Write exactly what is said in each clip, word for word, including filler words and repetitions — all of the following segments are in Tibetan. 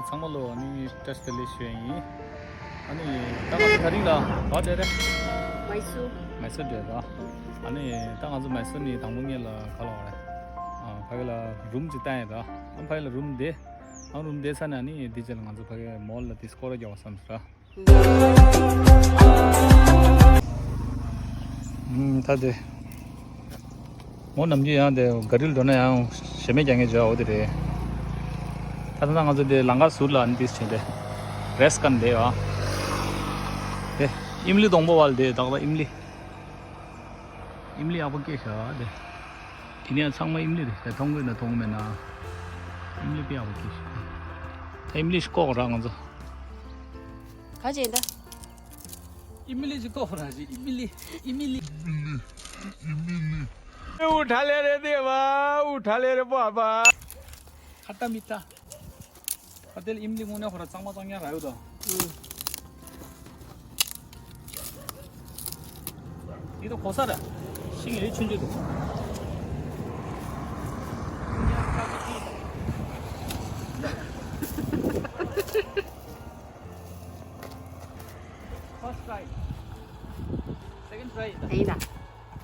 ཚང་མ་ལོ་ཨ་ནི་བཀྲ་ཤིས་བདེ་ལེགས་ཞུ་ཡ་ཡིན། ཨ་ནི་ད་ང་ཚོ་དེ་རིང་ལ་ག་བསྡད་རེད། མའི་སུར། མའི་སུར་བསྡད་ར། ཨ་ནི་ད་ང་ཚོ་མའི་སུར་ནས་དང་པོ་ངེད་ལ་ག་ལ་བ་རེད། ཨ་ཕ་གི་ལ་རུམ་ཅིག་བཏང་ཡ་ར། ཨ་ཕ་གི་ལ་རུམ་བསྡད། ཨ་རུམ་བསྡད་ཚར་ནས་ཨ་ནི་དེ་རྗེས་ལ་ང་ཚོ་ཕ་གི་མོལ་ལ་དེ་སྐོར་ར་རྒྱག་པ་བསམ་སོང་ར། ད་དེ་མོ་ནམ་རྒྱུན་ཡང་དེ་ག་རིལ་འགྲོ་ན་ཡང་ཞེ་མེད་རྒྱག་མཁན་བྱོས་འོ་དེ་རེད། ད་ལྟ་ང་ཚོ་དེ་ལམ་ཁ་ཟུར་ལ་ཨ་ནི་ཏིས་བྱས་དེ་རེས་ཀ་ནས་བསྡད་ཡོད་ཨ། དེ་ཨིམ་ལི་སྡོང་པོ་བ་ལ་དེ་ད་ལྟ་ཨིམ་ལི། ཨིམ་ལི་ཡག་པོ་སྐྱེས་ཤག་དེ། དེ་ནས་ཚང་མ་ཨིམ་ལི་རེད་དེ། མཐོང་གི་ན་མཐོང་མེད་ན། ཨིམ་ལི་དཔེ་ཡག་པོ་སྐྱེས་ཤག་ད་ཨིམ་ལི་ཞིག་བཀོག་ར་ང་ཚོ། ག་བྱེད་ད། ཨིམ་ལི་ཅིག་བཀོག་ར་ཞིག་ཨིམ་ལི། ཨིམ་ལི། ཨིམ་ལི། ཨིམ་ལི། ཨུ་ཁྲ་ལེ་རེད་དེ་བ། ཨུ་ཁྲ་ལེ་རེད་པ་པ། ཁ་ཏ་མི་ཏ། ཁ་ཏེ་ལ་ཨིམ་ལི་དངོས་གནས་ཁོ་ར་གཙང་མ་གཙང་རྐྱང་རག་ཡོད་དོ། ཨུ། འདི་ད་གོ་ས་ར། ཤིང་ཡོད་ཆུང་ཆུང་དུ། First try. Second try. ཡིན་ད།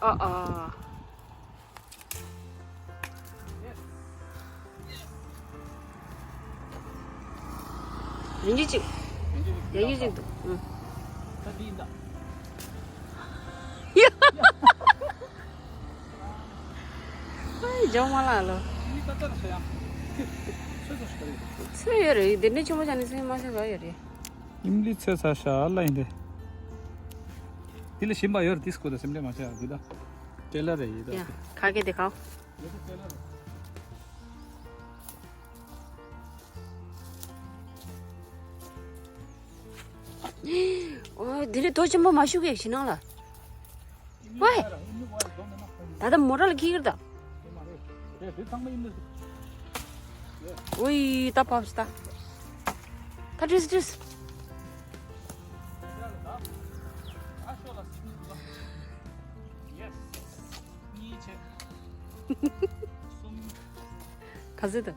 ཨོ་ཨོ། Yes. ཡིན་གཅིག་ཡིན་གཅིག་འདུག་ཨུ། ད་འདི་ཡིན་ད། ཨ་ཇོ་མ་ལགས་ལོ། འདི་ད་ལྟར་ཤ་ཡང་། ཚོད་ཚོད་ཤ་རེད། ཚོད་ཡོད་རེད། དེ་འདྲའི་ཆུང་མ་ཆགས་ནས་ཚོད་མ་ཤ་ག་ཡོད་རེད། ཨིམ་ལི་ཚོད་ཚ་ཤ་ལ་ཡིན་ཏེ། འདི་ལ་ཞིམ་པ་ཡོད་རེད། ཏིས་ཀོ་ད་སེམས་ཁྲལ་མ་བྱ་འདི་ད། ཏྲེ་ལར་རེད་ཡིན་ད། ཡ་ཁ་སྐད་དེ་གའོ། ཨོ་དེ་རིང་དོ་ཆེན་པོ་མ་ཞུ་གི་ཞི་ནང་ལ། ཝེ། ད་ལྟ་མོ་ཊ་ལ་འཁྱེར་གི་རེད་ད། ཨོའི་ད་བབས་ད། ད་བྲིས་བྲིས། ག་ཚོད་ད།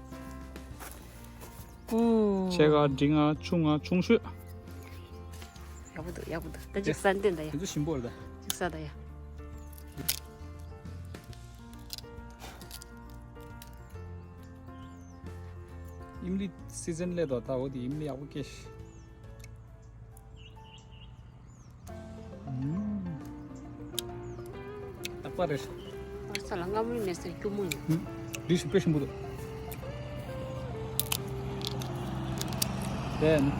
ཨུ། ཕྱེད་ཀ་འབྲིང་ང་ཆུང་ང་ཆུང་ཤོས། ཡག་པོ་འདུག་ཡག་པོ་འདུག་ད་ཅིག་ཟ་འདོད་ད་ཡ། དེ་ཚོ་ཞིམ་པོ་རེད་ད། ཅིག་ཟ་ད་ཡ། ཨིམ་ལི་སི་ཛན་སླེབས་དོ། ད་འོ་དེ་ཨིམ་ལི་ཡག་པོ་སྐྱེས་ཤག་ཨུམ། རྟག་པར་རེད། ཨ་ས་ལ་སྔ་མོའི་མེད་ཟེར་སྐྱུར་མོ་ཡིན། ཨུམ། རིགས་ཤིག་དཔེ་ཞིམ་པོ་འདུག་དེ་ནི།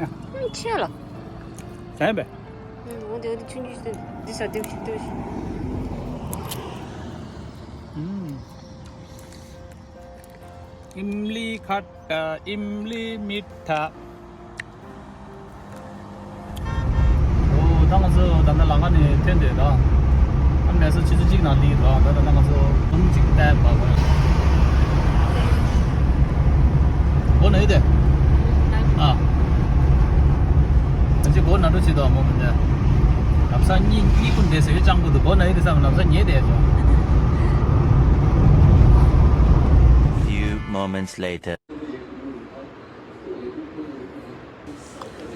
ཨ། ཨུམ་ཆེ་ལ། ཟ་ཡིན་པས། ཨུམ་འོ་དེ་འོ་དེ་ཆུང་ཆུང་ཞིག་འདི་ས་དེ་ཞིག་དེ་ཞིག་ཨུམ། ཨིམ་ལི་ཁ་ཨ། ཨིམ་ལི་མི་ཐ། ཨོ་ད་ང་ཚོ་ད་ལྟ་ལམ་ཁ་ནས་ཐོན་བསྡད་ད། ཨ་མེ་སོ་ཆུ་ཚོད་གཅིག་ནང་སླེབས་ད། ད་ད་ང་ཚོ་རུམ་གཅིག་བལྟས་པ་གོ། སྒོ་ན་ཡོད་དེ། ཨ། ད་ཅི་སྒོ་ན་འགྲོ་བྱེད་དོ་མོ་མི་འདི། ལམ་སང་གཉིད་གཉིད་ཁུག་འདས་ཟེར་ཡོད་ཅང་པོ་འདུག་སྒོ་ན་ཡོད་དེ་བསམ་ལམ་སང་ཉལ་བསྡད་སོང་། Few moments later.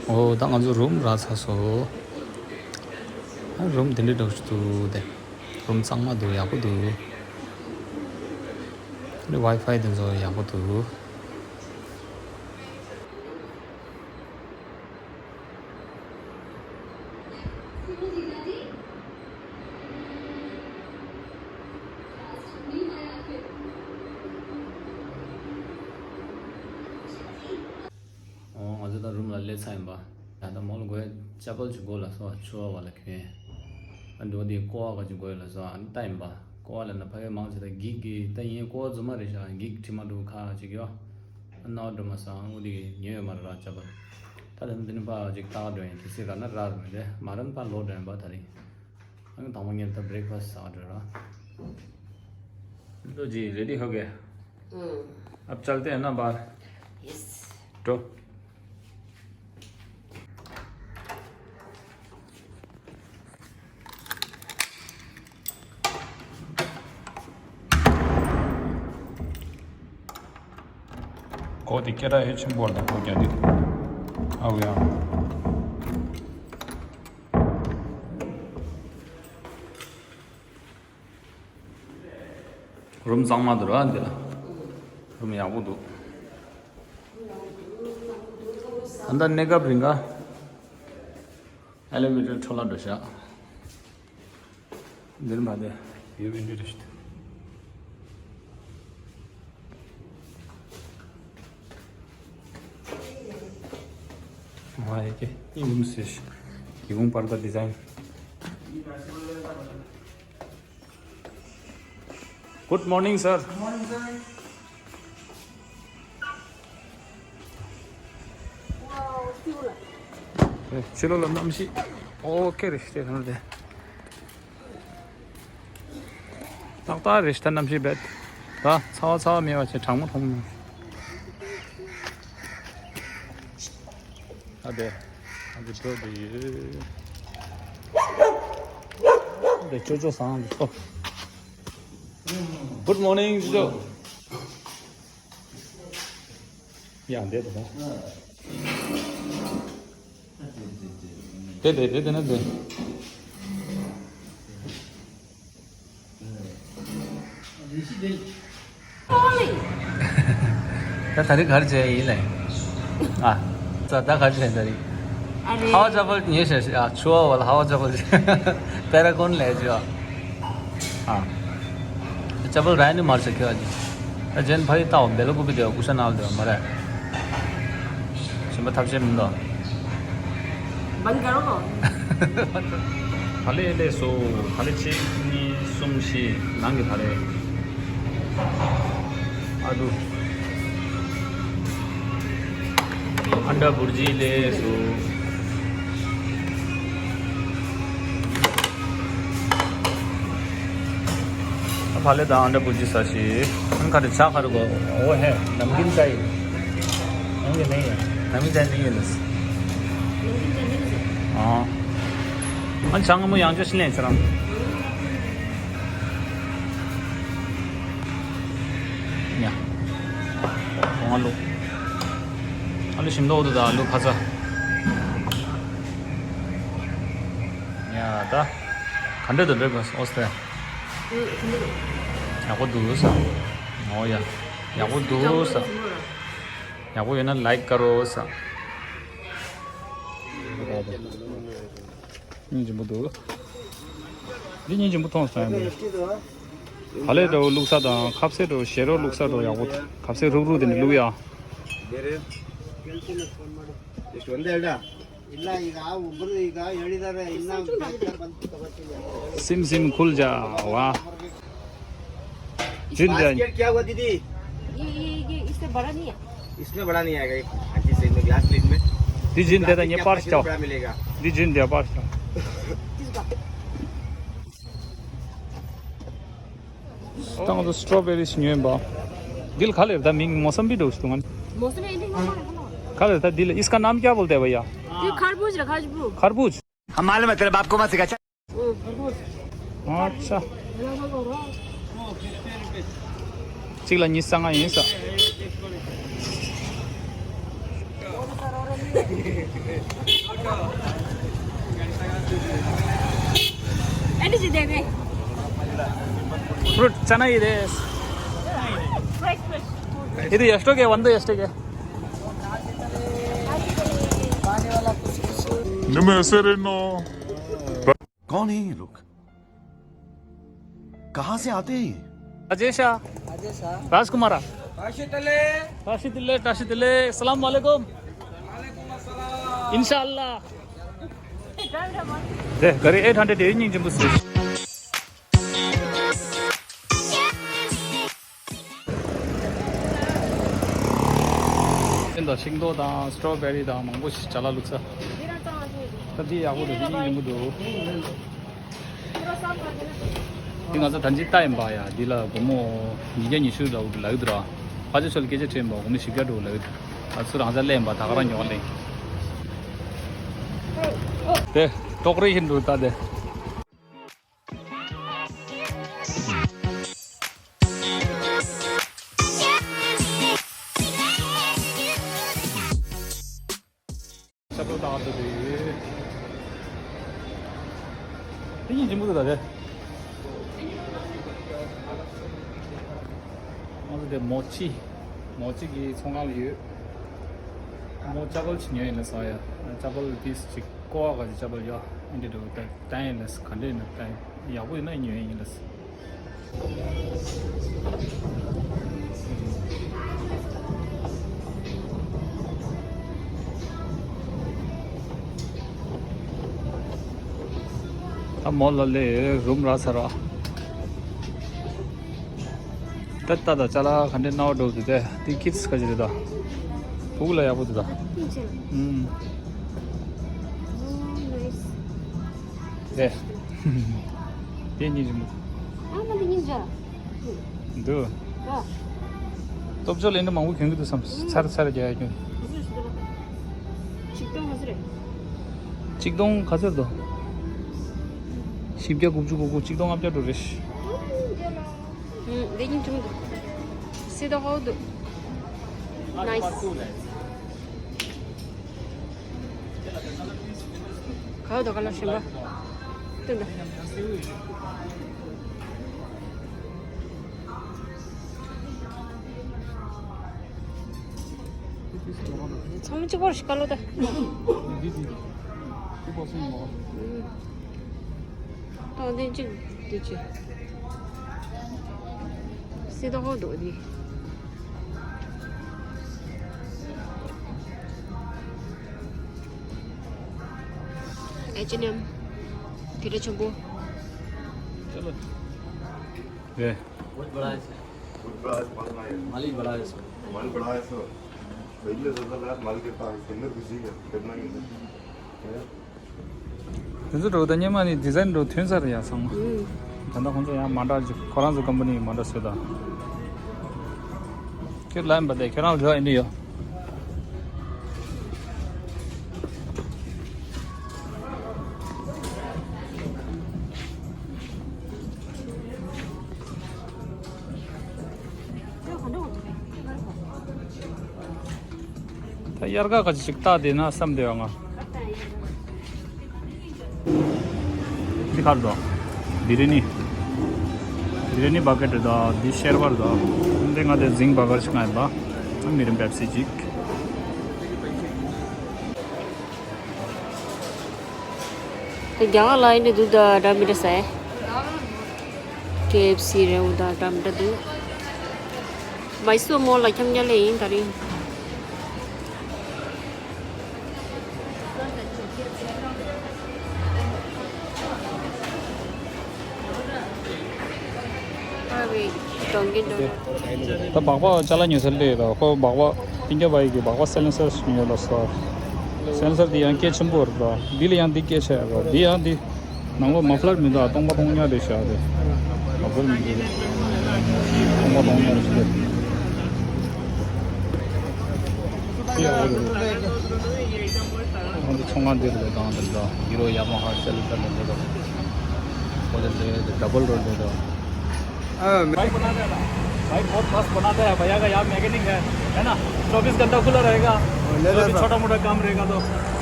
ཨོ་ད་ང་ཚོ་རུམ་རག་ཚར་སོང་། ཨ་རུམ་དེ་འདྲའི་འདྲ་པོ་ཞིག་འདུག་དེ། རུམ་གཙང་མ་འདུག་ཡག་པོ་འདུག་ཨ་ནི་ཝའི་ཕའི་དེ་ཚོ་ཡག་པོ་འདུག་ཨོ་ང་ཚོ་ད་རུམ་ལ་སླེབས་ཚར་ཡིན་པ། ད་ལྟ་མོ་ལ་དགོས་ཅ་པལ་ཅིག་དགོས་ལ་སོ་ཆུ་བ་བ་ལ་གྱོན། ཨ་འགྲོ་དེ་ཀོ་བ་ག་ཅིག་དགོས་ལ་སོ་ཨ་ནི་ལྟ་ཡིན་པ། ཀོ་བ་ལ་ན་ཕ་གི་མང་ཆེ་ད་འགྱིག་གི་ད་ཡིན་ཀོ་བ་རྫུན་མ་རེད་ཤག་འགྱིག་དྲི་མ་འགྲོ་ཁ་ཅིག་ཡོད། ཨ་ནའོ་འགྲོ་མ་སང་འོ་དེ་ཉོས་ཡོད་མ་རེད་ར་ཅ་པལ། ད་ལྟ་འདི་ནི་ཕ་ཅིག་ཏག་འགྲོ་ཡིན་དེ་སི་ག་ན་ར་རུ་མི་རེད་མ་རན་ཕ་ལོ་འགྲོ་ཡིན་པ་ད་རིང་། ཨང་དང་པོ་ངེད་ད་breakfast ཟ་འགྲོ་ར། ལོ་ཇི་ready हो गया? हम्म। अब चलते हैं ना बाहर। यस। तो। འོ་དེ་སྐད་གྲགས་ཧེ་ཆེན་པོ་རེད་ད་ཁོ་རྒྱ་དེ། ཨའུ་ཡ། རུམ་གཙང་མ་འདུག་ར་འདི་ལ། རུམ་ཡག་པོ་འདུག་ད་ལྟ་གནས་སྐབས་རིང་ག་ཨེ་ལི་ཝེ་ཊར་འཕྲོ་བརླག་འགྲོ་ཤག་འདིར་མ་དེ་ཡོད་པའི་འདི་རེད་ཤག་མ་ཡེ་ཀེ་ཨིན་རུམ་སེ་ཤི་གི་གུང་པར་ད་ཌི་ཛའིན། Good morning, sir. Good morning, sir. Wow, still. ཕྱི་ལོགས་ལ་གནམ་གཤིས་ཨོ་ཁེ་རེད་ཤག་དེ་ནང་དེ། ཏག་ཏག་རེད་ཤག་ད་གནམ་གཤིས་རྦད། ད་ཚ་བ་ཚ་བ་མེད་པ་བྱས་གྲང་མོ་མཐོང་མྱོང་། ཨ་དེ། ཨ་དེ་འགྲོ་དེ་ཡོད། ཨ་དེ་ཅོ་ཅོ་སང་དེ་ཚོ། Good morning, ཅོ་ཅོ། ཡང་དེ་དང་། དེ་དེ་དེ་དེ་ན་དེ། ད་ད་རེས་ག་རེ་བྱས་ཡིན་ལེ། ཨ། ད་ད་ག་རེ་བྱས་ད་རེས། ཨ་རེ། ཧ་བ་ཅ་པལ་ཉེ་ཤ་ཤ་ཨ་ཆུ་བ་བ་ལ་ཧ་བ་ཅ་པལ་པེ་ར་གོན་ལས་ཅོ། ཨ། ཅ་པལ་ར་ནི་མར་ཆ་ཁྱོད་ཨ་ཅི། ད་ཇན་ཕ་ཡི་ཏའོ་བེ་ལ་ཀུ་པི་དེ་བ་ཀུ་ཤ་ནའོ་དེ་བ་མ་རེད། ཞིམ་པ་ཐབས་ཤེས་མི་འདུག་ད་ལེ་ལེ་སོ། ད་ལེ་གཅིག་གཉིས་གསུམ་བཞི་ནང་གི་ད་ལེ། ཨ་དུ། ཨན་ཌ་བུར་ཇི་ལེ་སོ། ཕ་ལེ་དང་ཨན་ཌ་བུར་ཇི་ས་ཤི། ཨན་ཁ་ཏེ་ཆ་ཁ་རུ་གོ། ཨོ་ཧེ། नमकीन चाय। नमकीन चाय नहीं है। नमकीन चाय नहीं है बस। ཨ། ཨན་ཆང་མོ་ཡང་ཅོ་ཤི་ལེན་ཆ་རང་། ཡ། གོང་ལུག་ཨ་ལུ་ཞིམ་མདོག་འདུག་ད་ཨ་ལུ་ཁ་ཚ། ཡ་ད། ག་འདྲ་འདུག་འདྲ་གོ་ཨོ་སྟེ། ཡག་པོ་འདུག་ས། ཨོ་ཡ། ཡག་པོ་འདུག་ས། ཡག་པོ་ཡོད་ན་ལའིཀ་ཀ་རོ་ས། སྙིང་རྗེ་པོ་འདུག་འདི་སྙིང་རྗེ་པོ་མཐོང་སོང་ཡ། ཧ་ལས་འདྲ་བོ་བླུགས་ས་དང་ཁ་ཟས་འདྲ་བོ་ཞེ་རོ་བླུགས་ས་འདྲ་བོ་ཡག་པོ། ཁ་ཟས་རུབ་རུབ་དེ་འདྲ་བླུགས་ཡ། ꯁིམ་སིམ་ཁུལ་བྱ་བ། ཇིན་དེ། बास्केट क्या हुआ दीदी? ये ये ये इससे बड़ा नहीं है। इसमें बड़ा नहीं आएगा, ये। हाँ जी, सही में ग्लास प्लेट में। འདི་ཇིན་དེ་དང་ངའི་པར་ཞིག་ཅོ། बड़ा मिलेगा। འདི་ཇིན་དེ་པར་ཞིག་ཅོ། ཏང་དུ་སི་ཊོ་བེ་རི་ཞིག་ཉོས་པ། འདི་ལ་ག་ལེར་ད་མིང་མོ་སམ་བི་འགྲོ་ཞིག་འདུག་ང་། मौसमी इंडियन का है ना? ག་ལེར་ད་འདི་ལ། इसका नाम क्या बोलते हैं भैया? ये खरबूज है, खरबूज। खरबूज। हम मालूम है, तेरे बाप को मत सिखा। अच्छा। གཅིག་ལ་ཉི་ཤུ་རྩ་ལྔ་ཡིན་ས། फ्रूट चना ही दे। Fresh fresh. இது ಎಷ್ಟು ಕೆ ಒಂದು ಎಷ್ಟು ಕೆ? ನಿಮ್ಮ ಹೆಸರೇನು? कौन है ये लोग? कहाँ से आते हैं ये? राजेशा। राजकुमारा। राशिद अली। राशिद अली, राशिद अली। अस्सलाम वालेकुम। वालेकुम अस्सलाम। इंशाअल्लाह। दे, घरी एट हंड्रेड दे, नहीं जम्बू से। ཤིང་ཏོག་དང་སི་ཊོ་བེ་རི་དང་མང་པོ་ཞིག་ཅ་ལག་བླུགས་ས། ད་འདི་ཡག་པོ་འདུག་འདི་སྙིང་རྗེ་མོ་འདུག་འདི་ང་ཚོ་ད་ཅི་ལྟ་ཡིན་པ་ཡ། འདི་ལ་སྒོར་མོ་ཉིས་བརྒྱ་ཉི་ཤུ་ལ་ལབ་ཀྱི་འདུག་ར། ཕ་ཆེ་ཚོ་ལ་སྐད་ཆ་དྲིས་ཡིན་པ་སྒོར་མོ་བཞི་བརྒྱ་འགྲོ་ལབ་ཀྱི་འདུག་ཨ་ཚོ་རང་ཅག་ལེན་པ་ད་ག་རང་ཉོ་ལེན། དེ་ཏོག་རེ་ཡིན་འདུག་ད་དེ། ཅ་པལ་ད་ཨ་དེ་དེ་ཡོད། དེ་གཉིས་ཇི་མོ་དེ་ད་དེ། ང་ཚོ་དེ་མོ་ཅི། མོ་ཅི་གི་ཚོང་ཁང་ལ་ཡོད། མོ་ཅ་པལ་ཅིག་ཉོས་ཡིན་ལ་ཟ་ཡ། ཅ་པལ་དེ་ཅིག་ཀོ་བ་ག་ཅི་ཅ་པལ་ཡོད། ཨེ་འདྲ་འདྲ་བོ་ད་ད་ཡིན་ལ་ག་འདྲ་ཡིན་ན་ད་ཡག་པོ་ཡིན་ན་ཉོས་ཡིན་ལ། ད་མོ་ལ་ལས་རུམ་རག་ཚར་བ། ད་ལྟ་ད་ཅ་ལག་ག་འདྲ་སྣང་བ་འགྲོ་འདུག་དེ། དེ་ཁིད་སི་ག་ཅི་རེད་ད། ཕྲུ་གུ་ལ་ཡག་པོ་འདུག་ད། ཨུམ། རེད། དེ་གཉིས་རེད་མོ། ཨ་མ་དེ་གཉིས་འདྲ། འདུག་ཨ། སྟོབས་འབྱོར་ལེན་འདྲ་མང་པོ་གྱོན་གྱི་འདུག་བསམ། ཚར་ཚར་རྒྱག་ཡ་གྱོན། ཆིག་སྟོང་ག་ཚོད་རེད། ཆིག་སྟོང་ག་ཚོད་རེད་དོ། བཞི་བརྒྱ་དགུ་བཅུ་གོ་དགུ། ཆིག་སྟོང་ལྔ་བརྒྱ་འགྲོ་རེད། ཨུམ། དེ་གཉིས་གྱོན་འདུག་སི་ཏོ་ཧོ་འདུག་ནའིས། ག་བ་དོ་ག་ལ་ཤེས་པ། སྟོན་ད། ཚང་མ་གཅིག་པར་ཞིག་ག་ལོ་ད། ཏང་ཏན་གཅིག་དུ་ཆེ། སི་ཏོ་ཧོ་འདུག་དེ། ཨེཆ་ཨེན་ཨེམ། དེ་འདྲ་ཆེན་པོ། རེད། मालिक बड़ा है सर। मालिक बड़ा है सर। पहले तो सर यार मालिक कितना है, कितना किसी का, कितना किसी का। དེ་ཚོ་འགྲོ་ད་སྔོན་མ་ནི་ཌི་ཛའིན་འགྲོ་ཐོན་ས་རེད་ཡ་ཚང་མ། ཨུམ། ད་ལྟ་ཁོང་ཚོ་ཡང་མ་འདྲ་ཅིག་ཁོ་རང་ཚོ་ཀམ་པ་ནི་མ་འདྲ་བཟོས་ད། ཁྱོད་ལ་ཡིན་པ་དེ་ཁྱོད་རང་ལ་འདི་འདྲ་ཡོད། ད་དབྱར་ཁ་ཁ་ཅིག་ལྟ་བསྡད་ན་བསམ་བསྡད་པ་ང་། འདི་ག་རེ་འདུག་བི་རི་ནི། བི་རི་ནི་བྷ་ཀེ་ཊི་རེད་དོ། འདི་ཤེར་བ་རེད་དོ། འདི་ང་དེ་ཟིང་བྷ་གར་ཞིག་ང་ཡིན་པ། མི་རིང་པེབ་སི་ཅིག་དེ་རྒྱ་གར་ལ་ཡིན་ནི་འདུག་ད་འདྲ་མི་འདྲ་ཟེར། ཀེ་ཨེཕ་སི་རེད་འོ་ད་འདྲ་མི་འདྲ་འདུག་མའི་སོར་མོལ་ལ་འཁྱམ་ཉ་ལེ་ཡིན་ད་རིང་། ད་སྦག་སྦག་ཅ་ལག་ཉོ་ས་སླེབས་ཡོད་ད། ཁོ་སྦག་སྦག་ཏིང་ཀྱ་བ་ཡི་གི་སྦག་སྦག་སེ་ལེན་སར་ཉོས་ལ་སོ། སེ་ལེན་སར་འདི་ཡང་སྐད་ཆེན་པོ་རེད་ད། འདི་ལ་ཡང་འདི་སྐད་ཆེ་རེད། འདི་ཡང་འདི་ནང་ལོགས་མ་ཕ་ལར་མི་འདུག་སྟོང་པ་སྟོང་ཉ་རེད་ཤག་རེད། མ་ཕ་ལར་མི་འདུག་སྟོང་པ་སྟོང་ཉ་རེད་ཤག་ཁོང་ཚོ་ཚོང་ཁང་འདིར་ལས་དང་འདིར་དང་ཡུ་རོ་ཡ་མ་ཧ་སེ་ལེན་སར་ལས་འདི་དང་། ཁོ་ཚོ་འདི་ཌ་བལ་རོ་འདི་དང་། हाँ, मैं भाई बनाता है ना, भाई बहुत मस्त बनाता है। भैया का यहाँ मैकेनिक है, है ना? चौबीस घंटा खुला रहेगा। ले जो भी लेता। छोटा मोटा काम रहेगा तो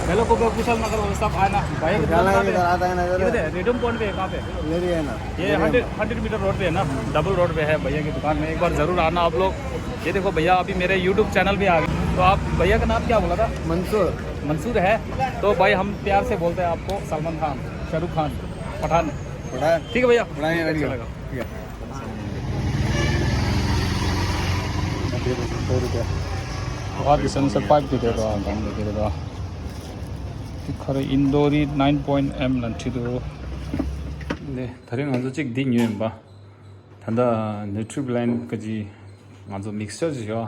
भैया को कुशल नगर वो सब आना। भैया की दुकान कहाँ पे है? इधर है, रिडम पॉइंट पे है। कहाँ पे? इधर ही है ना। ये हंड्रेड हंड्रेड मीटर रोड पे है ना, डबल रोड पे है भैया की दुकान में। एक बार जरूर आना आप लोग। ये देखो भैया, अभी मेरे यूट्यूब चैनल भी आ गए। तो आप भैया का नाम क्या बोला था? मंसूर। मंसूर है। तो भाई हम प्यार से बोलते हैं आपको सलमान खान, शाहरुख खान, पठान। पठान। ठीक है भैया। पठान ही रख लो। चलेगा। ठीक है। ཨ་དེ་ལ་སུམ་སྟོང་རེད་དེ། ཨ་དེ་སེན་སར་ཕའིབ་དེ་དེ་ར་དང་དེ་དེ་ར། དེ་ཁ་རེ་ཨིན་དོ་རི་ནའིན་པོའིན་ཨེམ་ལ་ཁྲིད་དོ། ལེ་ད་རིང་ང་ཚོ་གཅིག་འདི་ཉོས་ཡིན་པ། ད་ལྟ་ནུ་ཊི་རི་བྷི་ལན་གི་ང་ཚོ་མིག་སི་ཅར་ཅིག་ཡོད།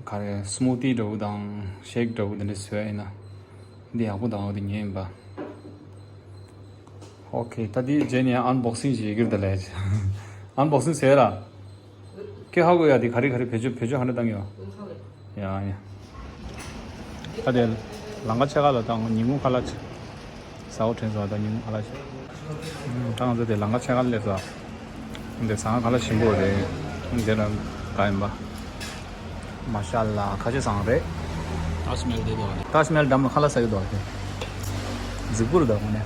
ག་རེ་སྨུ་ཏི་འདྲ་བོ་དང་ཤེག་འདྲ་བོ་དེ་འདྲ་བཟོས་ཡིན་ན། འདི་ཡག་པོ་དང་འོ་དེ་ཉོས་ཡིན་པ། ཨོ་ཁེ། ད་འདི་རྗེས་ནས་ཨན་བོག་སིང་བྱེད་ཀྱི་རེད་ད་ལས། ཨན་བོག་སིང་བྱས་ར། ཁྱོད་ཧ་གོ་ཡ་འདི་ག་རེ་ག་རེ་བེད་སྤྱོད་བེད་སྤྱོད་ག་འདྲ་བཏང་ཡོད། ཡ་ཡ། ད་དེ་ལམ་ཁ་ཕྱེད་ཀ་ལ་དང་ཉིན་གུང་ཁ་ལག་ཟ་འོ་དྲན་སོང་། ད་ཉིན་གུང་ཁ་ལག་ད་ང་ཚོ་དེ་ལམ་ཁ་ཕྱེད་ཀ་ལ་སླེབས་སོང་། འདི་ཟ་ཁང་ཁ་ལག་ཞིམ་པོ་རེད། འདི་ལ་ག་ཡིན་པ། མ་ཤ་ལ་ཁ་ཆེ་ཟ་ཁང་རེད། ད་ ཏཱཇ་མ་ཧལ་དེ་དོ། ཏཱཇ་མ་ཧལ་འགྲམ་ལ་ཁ་ལག་ཟ་གི་འདུག་ག་དེ། གཟིགས་པོ་རེད་ད་དངོས་གནས།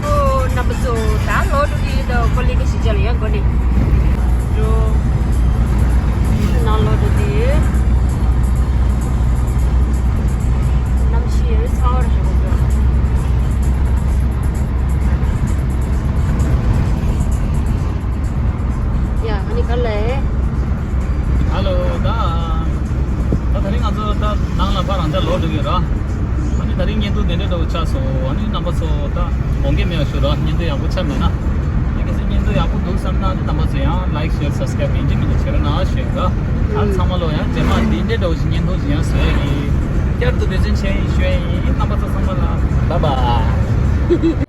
ཨོ། རྣམ་པ་ཚོ་ད་ལོག་འགྲོ་གི་ཡོད། ད་ཀོ་ལི་གི་གཞིས་ཆགས་ལ་ཡང་འགྲོ་ནི་འགྲོ། ནང་ལོག་འགྲོ་དུས་གནམ་གཤིས་ཡང་ཚ་བ་རེད་ཤག་གོ། ཡ་ཨ་ནི་ག་ལེ། ཧ་ལོ། ད་ད་དེ་རིང་ང་ཚོ་ད་ནང་ལ་ཕར་རང་འཇགས་ལོག་འགྲོ་གི་ར། ཨ་ནི་དེ་རིང་བརྙན་ཐུང་དེ་འདྲ་འདྲ་བོ་ཆགས་སོང་། ཨ་ནི་རྣམ་པ་ཚོ་ད་དགོངས་འགལ་མེད་པ་ཞུ་ར། བརྙན་ཐུང་ཡག་པོ་ཆགས་མེད་ན། ཡིན་གལ་སྲིད་བརྙན་ཐུང་ཡག་པོ་འདུག་བསམ་ན་ཨ་ནི་རྣམ་པ་ཚོ་ཡང་ལའིཀ་ཤེར་སབ་སི་ཀ་རའིབ་ཡིན་གཅིག་མིན་གཅིག་བྱེད་རོགས་གནང་ཞུ་ཡ་ར། ཨ་ཚང་མ་ལོ་ཡང་རྗེས་མ་འདི་འདྲ་འདྲ་བོ་ཞིག་བརྙན་ཐུང་ཞིག་ཡང་བཟོ་ཡ་ཡིན། བསྐྱར་དུ་བེ་ཅིན་ཆེན་ཞུ་ཡ་ཡིན། རྣམ་པ་ཚོ་ཚང་མ་ལ་བཱའི་བཱའི།